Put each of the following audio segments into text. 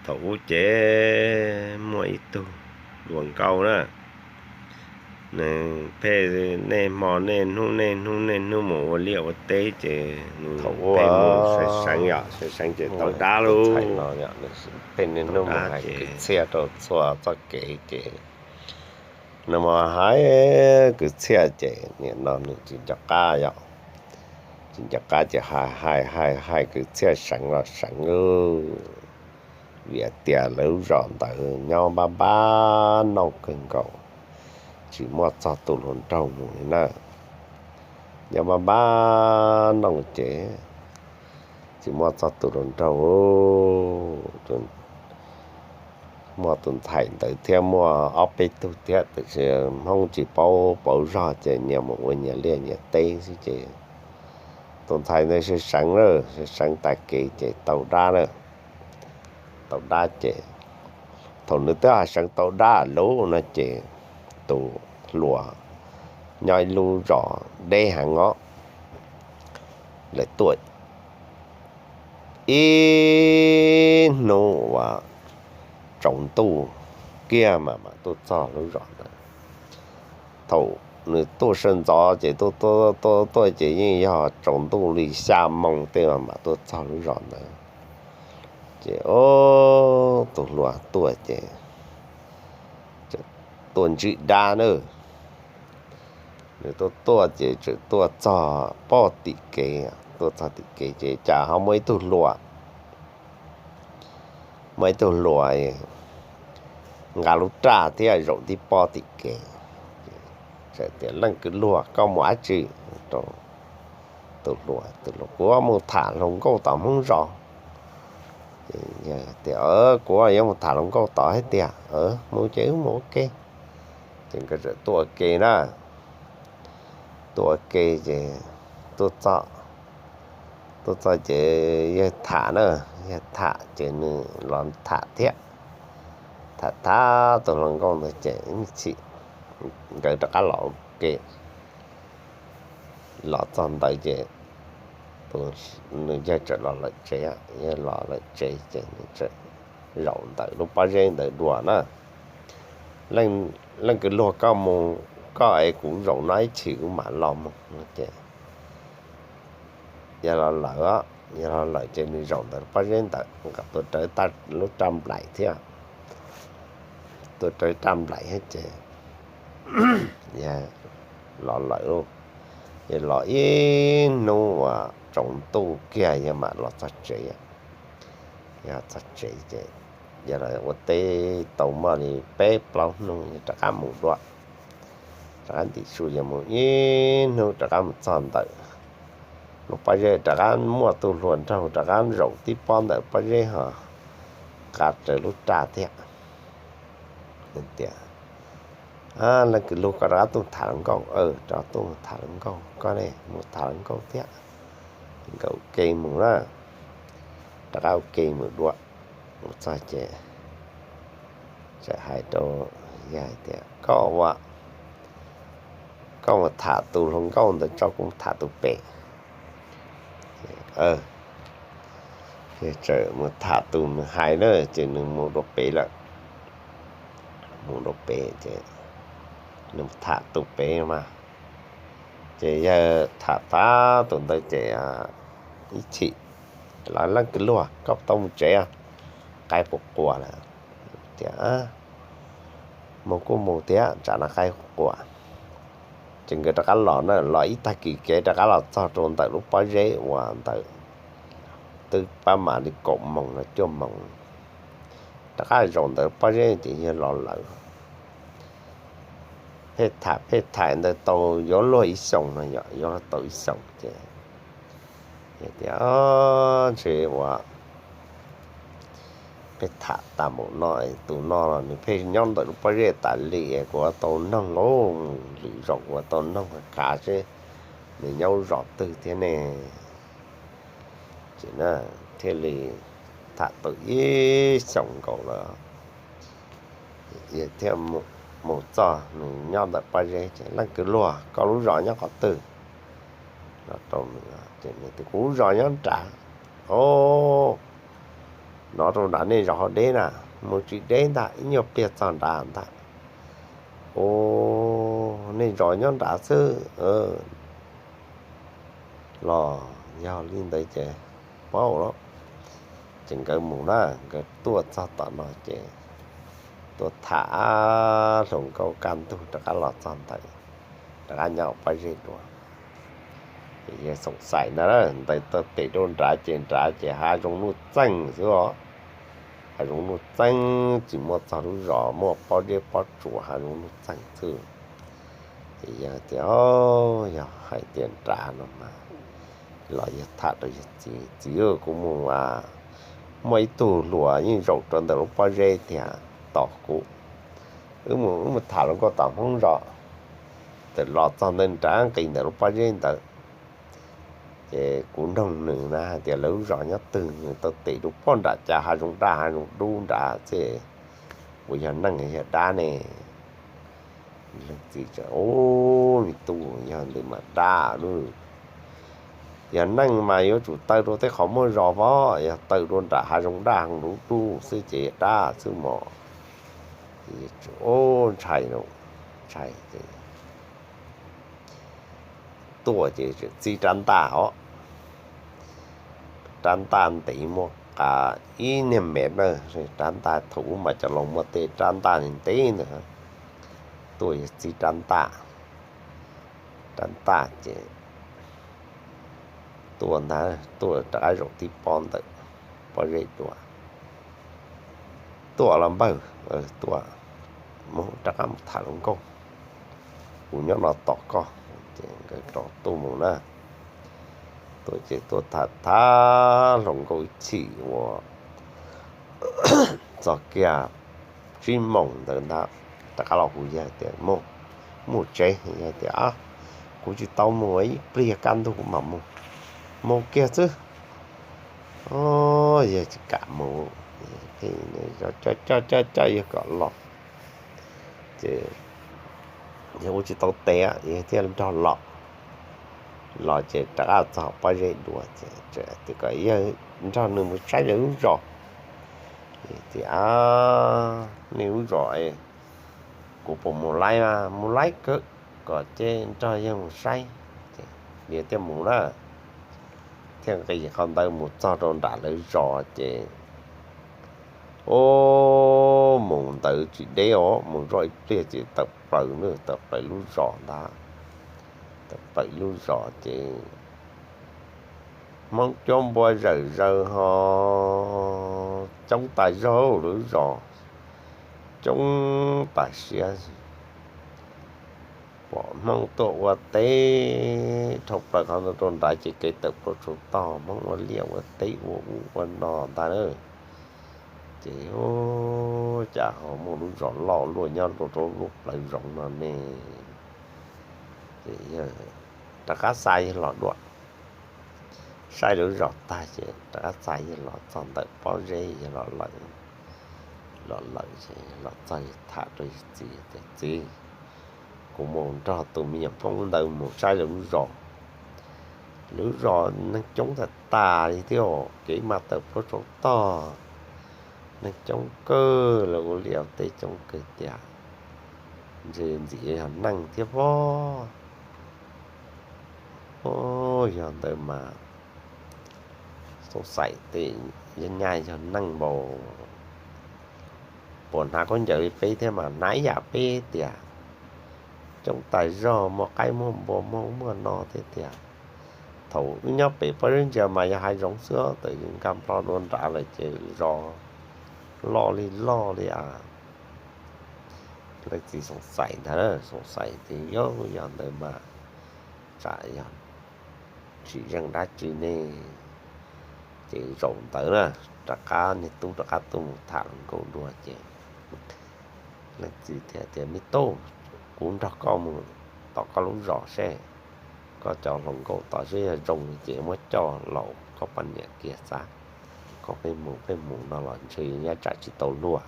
Thaum ub ces muaj ib tug hluas nkauj na, nws pheej niaj hmo niaj hnub niaj hnub niaj hnub mus ua liaj ua teb ces nws pheej mus seev seev yom, seev seev ces tau dab lauj. Pheej niaj hnub mus hais kwv txhiaj rau txhua txoj kev ces nws mus hais kwv txhiaj ces nim no nws tsis nco qab yom, tsis nco qab ces hais hais hais hais kwv txhiaj seev los seev lauj, vim tias lawv lub zos ntawd nyob npab npab nooj kawg nkaus, tsis muaj txog tus hluas nraug mus li na. Nyob npab npab nooj ces tsis muaj txog tus hluas nraug, muaj tus ntxhais ntawd thiab muaj ob peb tug thiab tiam sis Hmoob tsis paub pauv zog ces nyias mus ua nyias liaj nyias teb xwb ces tus ntxhais ntawd seev seev lawm, seev seev tas kev ces tau dab lawm, tau dab ces thaum nws twb hais seev tau dab lawm no ces tus hluas nyob ib lub zos deb heev os, lawv tuaj ib hnub uas tsaus ntuj kiag mas mam tuaj txog lub zos ntawd. Thaum nws tuaj sawv ntxov ces tuaj tuaj tuaj tuaj ces yeej yog tsaus ntuj li xya moo tej mas mam tuaj txog lub zos ntawd. Ces tus hluas tuaj ces tuaj ntsib dab na. Nws tuaj tuaj ces tseem tuaj txog pog tim kev, tuaj txog tim kev ces cas ho muaj ib tug hluas, muaj ib tug hluas nqa lub raj thiab zaum tib pob tim kev. Txawm tias, Leej kwv luag, koj mus dab tsi? Rau tus hluas, tus hluas, Kuv mus tham hluas nkauj tom Hmoob zos. Tias, Kuv yuav mus tham hluas nkauj tod thiab tiag. Mus ces wb mus ua ke. Ces nkawd txawm tuaj ua ke na. Tuaj ua ke ces tuaj txog, tuaj txog ces yawg tham na, yawg tham ces nws los tham thiab. Tham tham tus hluas nkauj ntawd ces ib chim nkawd rov qab los ua ke. Los txog ntawd ces nws yawg txawm los lawm tsev, yawg los lawm tsev ces nws txawm zaum ntawm lub pob zeb ntawd dua na. Leej kwv luag, koj mus, koj es kuv zaum no ib chim kuv mam los mus no ces yawg los lawm, yawg los lawm ces nws zaum ntawm lub pob zeb ntawd, nkawd tuaj rawv lub raj nplaim thiab, tuaj rawv raj nplaim thiab ces yawg los lawm lauj. Yawg los ib hnub uas tsaus ntuj kiag yawg mam los txog tsev. Yawg txog tsev ces yawg los ua teb tau muaj li peb plaub hnub yawg rov qab mus dua. Rov qab ntim su yawg mus ib hnub rov qab mus txog ntawm lub pob zeb rov qab muaj tus hluas nraug rov qab zaum tib pob ntawm pob zeb ho nqa rawv lub raj thiab. Tias, Leej kwv luag, koj rov qab tuaj tham hluas nkauj. Rov qab tuaj tham hluas nkauj, koj ne mus tham hluas nkauj thiab. Nkawd ua ke mus na, rov qab ua ke mus dua. Mus txog ces txawm hais rau yawg hais tias, Koj ua, koj mus tham tus hluas nkauj ntawd tso, kuv mus tham tus pem. Yawg txawm mus tham tus nws hais na, ces nws mus dua pem lawm. Mus dua pem ces nws mus tham tus pem mas, ces yawg tham tham tus ntawd ces ib chim, Leej kwv luag, koj tau mus tsev, qaib quas quas lawm. Tias, Mus kuj mus thiab, tsam no qaib quas quas. Ces nkawd rov qab los na, los ib tag kis kev rov qab los txog rau ntawm lub pob zeb uas ntawd twb pab mam li kaum moos los cuaj moos, rov qab zaum ntawm pob zeb ces yawg los lawm. Pheej tham pheej tham ntawd tau yuav luag ib xyoos no, yuav tau ib xyoos ces tias, Ntshe ua pheej tham tas npaum no, tus no los nws pheej nyob ntawm lub pob zeb tas li, kuv ua tau noog lauj, lwm zaus kuv ua tau noog kav seb nws nyob zos twg thiab ne. Ces thiaj li tham tau ib xyoos nkaus lawm, thiaj mus txog nws nyob ntawm pob zeb ces, Leej kwv luag, koj lub zos nyob qhov twg? Los rau nws, Kuv lub zos nyob nrad. O, Nov rau nrad nej zos ho deb na, mus tsis deb ntag, ib nyuag pliag txog nrad ntag. Ua, nej zos nyob nrad xwb. Los yog li ntawd ces paub lawm. Ces nkawd mus na, nkawd tuaj txog tom no ces tuaj tham hluas nkauj kaj ntug rov qab los txog ntawd, rov qab nyob pob zeb dua. Ces yawg xoom xaim ntag, ntawd tau tes rau nrad ces nrad ces hav zoov nuj txeeg xwb os. Hav zoov nuj txeeg, tsis muaj txog lub zos, muaj pob zeb pob tsuas, hav zoov nuj txeeg xwb. Ces yawg tias, yog hais tias nrad no mas los yawg tham rau yawg txiv, txiv, kuv mus, muaj ib tug hluas yeej zaum rau ntawm lub pob zeb tiag, tos kuv. Wb mus, wb mus tham hluas nkauj tom Hmoob zos. Txawm los txog ntawd nrad nqis ntawm lub pob zeb ntawd, ces kuv nug nws na hais tias lawv lub zos nyob twg, nws tau tes rau pog nram cas hav zoov daj hav zoov dub nrad xwb, puas yog neeg yog dab ne? Leej txiv tias, ub, me tub, yog ntawd mas dab lawm. Yog neeg mas yuav tsum taw rau tej qhov muaj zog pab, yog taw rau nram hav zoov daj hav zoov dub xwb ces dab xwb mog. Ub, ntshai lauj, ntshai ces tuaj ces txib rab ntaj os. Rab ntaj ntev muaj ib niag mev na, rab ntaj thaum ub mas cov laus muaj tej rab ntaj ntev ntawd. Tuaj yawg txib rab ntaj, rab ntaj ces tuaj ntag, tuaj rov qab zaum tib pob ntawm pob zeb dua. Tuaj los npawg, tuaj, mus rov qab mus tham hluas nkauj, kuv nyob no tos koj. Ces nkawd rov tuaj mus na. Tuaj ces tuaj tham tham hluas nkauj ib chim uas txog kiag tsib moos ntawd ntag, rov qab los hu yawg tias, mus tsev. Yawg tias, kuv tsis tau mus, ib pliag kaj ntug kuv mam mus. Mus kiag xwb. Yawg tsis kam mus, coj coj coj yawg kom los. Ces yawg ua tsis tau tes, yawg thiaj nrog los. Los ces rov qab txog pob zeb dua ces tias kom yawg nrog nws mus saib lawv lub zos. Tias, nej lub zos kuv puas mus laib mas? Mus laib kawg, kom ces nrog yawg mus saib. Yawg thiaj mus na, thiaj nqis qhov ntawd mus txog rau nram lawv zos ces, ub, mus ntawd tsis deb os, mus zoj ib pliag ces tawm plaws, tawm plaws lub zos ntag. Tawm plaws lub zos ces Hmoob cuab npua zawm zaws ho coob tas zog lub zos, coob tas siab. Pom Hmoob tuaj ua teb dhau plaws qhov ntawd rau nrad ces kev tawm plaws tsaus tog, Hmoob ua liaj ua teb ua ub ua no ntag na. Ces cas ho muaj lub zos loj luaj nyob rau lub plawv zoov no ne. Ces rov qab xa yawg los dua, saib lub zos tag ces rov qab xa yawg los txog ntawm pob zeb yawg los lawm. Los lawm ces los txog yawg tham rau yawg txiv tias, txiv, kuv mus nrog tus me nyuam Hmoob ntawd mus saib lawv lub zos. Lub zos neeg coob tag tas li thiab, kev mas tawm plaws tsaus tog, neeg coob kawg, lawv ua liaj ua teb coob kawg tiag, ntshe ntxim yog neeg thiab pob. Yog ntawd mas xoom xaim tias yog nyaj yog neeg npaum, puas hnav khaub ncaws li peb thiab mas hnav ib yam peb tiag. Coob tas zog, muaj qaib muaj npua muaj ub muaj no thiab tiag. Thaum wb nyob pem pob zeb ntsia mas yog hav zoov xwb, thaum nkag plho dua nrad lawm ces zos loj li loj li a. Leej txiv xoom xaim ntag, xoom xaim tias yog, yog ntawd mas tsam yog tsis zeej dab tsi ne. Ces zaum ntawd na, rov qab niag tub rov qab tuaj mus tham hluas nkauj dua ces leej txiv thiaj tias, me tub, kuv nrog koj mus tom koj lub zos seb, koj cov hluas nkauj tom seb yog zoo li ces muab coj los koj poj niam kiag xav. Koj pheej mus pheej mus no los ntshe nyob tsam tsis tau luag.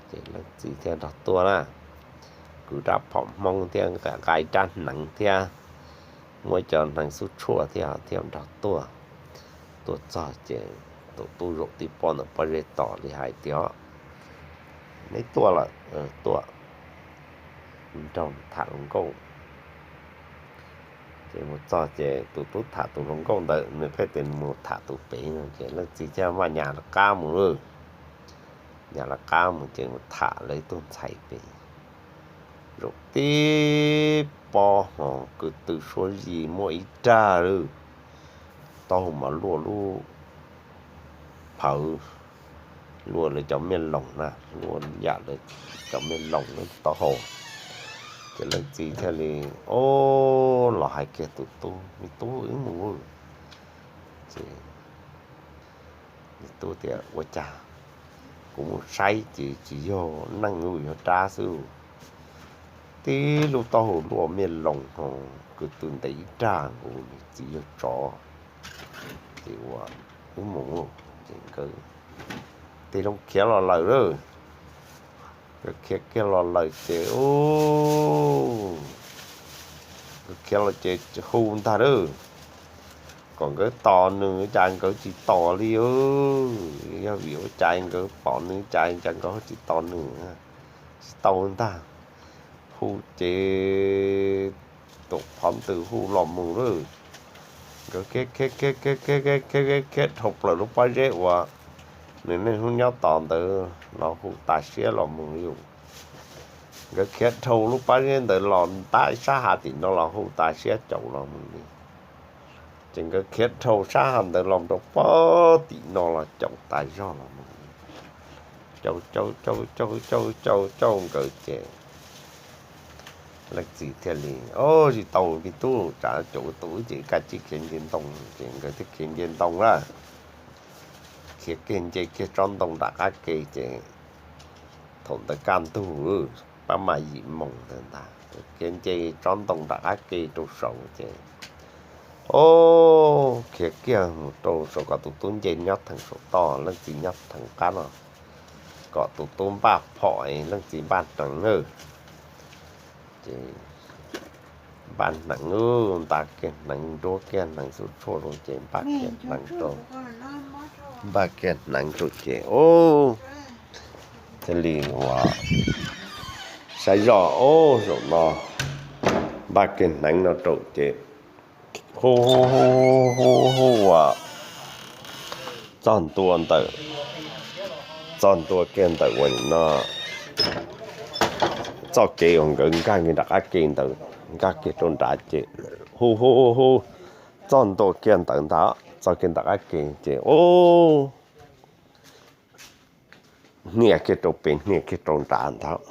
Ces leej txiv thiaj nrog tuaj na. Kwv rab phom hmoob thiab nqa rab hneev thiab muab cov hneev xub tshuaj thiab thiaj nrog tuaj. Tuaj txog ces Tus tub zaum tib pob ntawm pob zeb tos li hais tias, neb tuaj lawm, tuaj nrog tham hluas nkauj. Ces mus txog ces tus tub tham tus hluas nkauj ntawd nws pheej tias nws mus tham tus pem no ces leej txiv thiaj maj nyas lawv qab mus lawm. Nyas lawv qab mus ces mus tham lawv ib tug ntxhais pem. Zaum tib pob ho kwv tw suab zis muaj ib rag lawm, taub hau mas luaj lub phawv, luaj lawv cov me loos na, luaj yam lawv cov me loos lub taub hau. Ces leej txiv thiaj li, o, los hais kiag tus tub, me tub, wb mus. Ces me tub tias, ua cas kuv mus saib ces tsis yog neeg, yog dab xwb. Tib lub taub hau luaj me loos ho kwv tw ntev ib rag nkaus, tsis yog tsov. Ces ua, wb mus. Ces nkawd tig loo khiav los lawm lawm. Nkawd khiav kiag los lawm ces, nkawd khiav los ces hu ntag lawm, kom nkawd tos nws cas nkawd tsis tos li. Yog vim ua cas nkawd pom nws cas, cas nkawd ho tsis tos nws, tsis tau ntag. Hu ces tus phov ntws hu los mus lawm. Nkawd khiav khiav khiav khiav khiav khiav khiav khiav dhau plaws lub pob zeb uas nws niaj hnub nyob tos ntawd los hu tas siab los mus li. Nkawd khiav dhau lub pob zeb ntawd los ntab sab hav tim no los hu tas siab caum los mus li. Ces nkawd khiav dhau sab hav ntawd los rau pob tim no los caum tas zog los mus li. Caum caum caum caum caum caum caum nkawd ces leej txiv thiaj li, o, tsis tau me tub, tsam caum tau ces kaj tsij khiav nce ntoo. Ces nkawd thiaj khiav nce ntoo lawm. Khiav kiag nce kiag tsob ntoo nram qab ke ces thaum ntawd kaj ntug, pab mam yim moos ntawd ntag, khiav nce tsob ntoo nram qab ke rau saud ces, o, khiav kiag mus rau saum kom tus tub nce nyob theem saum toj, leej txiv nyob theem qab no, kom tus tub npaj phom, leej txiv npaj hneev na. Ces npaj hneev, nta kiag hneev, nruab kiag hneev xub tshuaj rau ces npaj kiag hneev rau, npaj kiag hneev rau ces, o, thiaj li ua saib zoj, o, zaum no npaj kiag hneev no rau ces hu hu hu hu ua txog ntua ntawm, txog ntua kiag ntawm ua no, txoj kev uas nkawd nkag kiag nram qab ke ntawd, nkag kiag rau nrad ces hu hu hu, txog ntua kiag ntawd ntag, txog kiag nram qab ke ces, o, hnia kiag rau pem hnia kiag rau nrad ntag,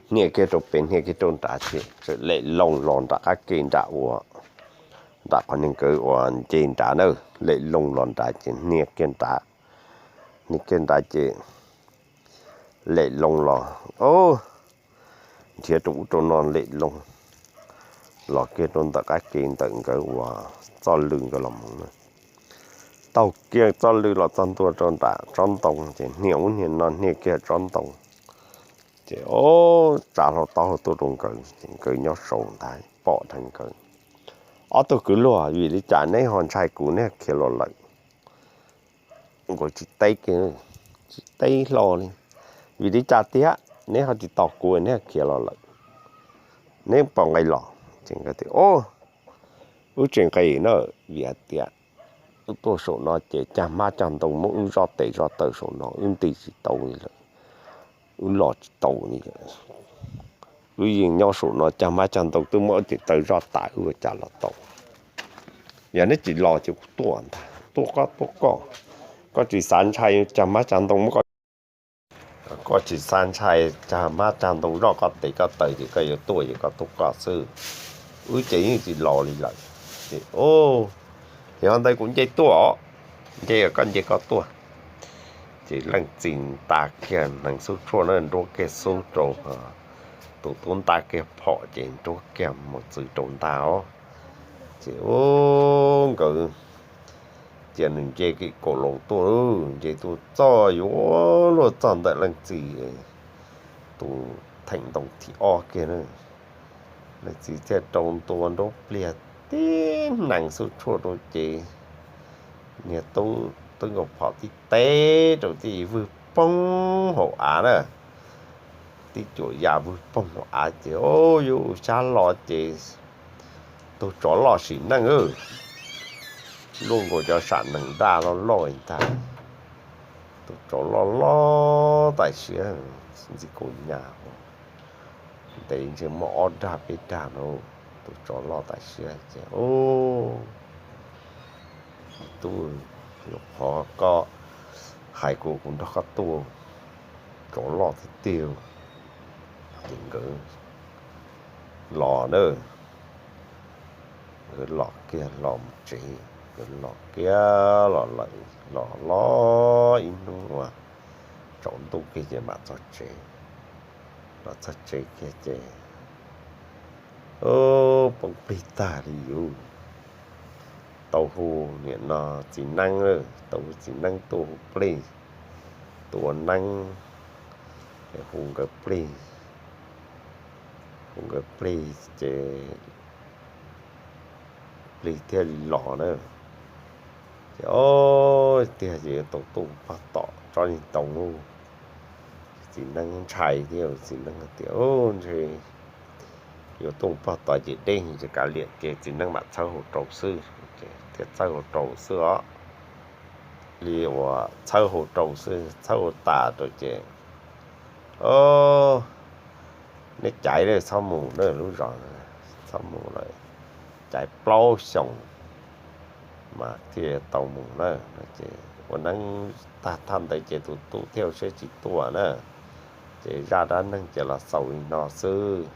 hnia kiag rau pem hnia kiag rau nrad ces txawm lem loo los nram qab ke nram ua, nram qhov niag nkawd ua nce nrad na, lem loo los nrad ces hnia kiag nrad, hnia kiag nrad ces lem loo los, o, nrhiav rau ub rau no lem loo los kiag rau ntawm qab ke ntawm nkawd ua txoj lw nkawd los mus na. Taug kiag txoj lw los txog ntua rau nram tsob ntoo ces hnia ub hnia no hnia kiag tsob ntoo ces, o, tsa hlo taub hau tuaj rau nkawd ces nkawd nyob saud ntag pom dheev nkawd. Ob tug kwv luag, vim li cas neb ho ntshai kuv neb khiav los lawm? Nkawd tsis teb kiag, tsis teb hlo li. Vim li cas tiag neb ho tsis tos kuv neb khiav los lawm? Neb puas nqis los? Ces nkawd tias, o, wb tsis nqis na, vim hais tias wb tuaj saum no ces cag hmab cag ntoo muab wb zoj tes zoj taw saum no wb nti tsis tau li lawm, wb los tsis tau li. Wb yeej nyob saum no cag hmab cag ntoo twb muab wb tes taw zoj tas wb ua cas los tau. Yog neb tsis los ces kuv tuaj ntag, tuaj koj tuaj koj, koj tsis xav ntshai cag hmab cag ntoo muab koj, koj tsis xav ntshai cag hmab cag ntoo zoj koj tes koj taw ces koj yuav tuaj ces koj tuaj koj xwb, wb ces yeej tsis los li lawm. Ces, o, yog ntawd kuv nce tuaj os, nce koj nce koj tuaj. Ces leej txiv nta kiag hneev xub tshuaj na, nruab kiag xub rau, tus tub nta kiag phom ces nruab kiag mus txwv rau ntag os. Ces, u, nkawd cia nws nce kim kaum laus tuaj, nce tuaj txog yuav luag txog ntawm leej txiv tus theem ntoo thib ob kiag na. Leej txiv thiaj rau ntua nruab pliag tib hneev xub tshuaj rau ces niag tub Tub Nkaus Phom tib teb rau tib vwg poob hauv av na. Tib cuam ya vwg poob hauv av ces, o, yuav ua sab los ces tus tsov loj sim neej luaj nkaus cov sam nees daj loj loj ntag. Tus tsov loj loj tam siab, ntxim kaus nyas, ntev ntshe muaj ob dag peb dag no. Tus tsov loj tam siab ces, o, tub, qhov koj hais kuv, kuv nrog koj tuaj, tsov loj tiag tiag. Ces nkawd los na, nkawd los kiag los mus tsev, nkawd los kiag los lawm, los los ib hnub uas tsaus ntuj kiag ces mam txog tsev. Los txog tsev kiag ces poob plig tag li yus. Tau hu niam no txiv neeb, tau hu txiv neeb tuaj hu plig, tuaj ua neeb, hu nkawd plig, hu nkawd plig ces plig thiaj li los na. Ces o, tiag ces yuav tau tuaj pog tom tsob niag ntoo lauj. Txiv neeb ntshai thiab, txiv neeb tias, ntshe yuav tuaj pog tom ces deb ces kav liam ces txiv neeb mam txhawb hauv rau xwb. Thiaj txhawb hauv rau xwb os. Li uas txhawb hauv rau xwb, txhawb hauv tas rau ces, o, neb caiv lawm txhob mus na, lub zos txhob mus lawm, caiv plaub xyoos mas thiaj tau mus na. Ces ua neeb tag thaj ntawd ces tus tub thiaj ua siab tsis tuaj na. Ces zaj dab neeg ces los xaus li no xwb.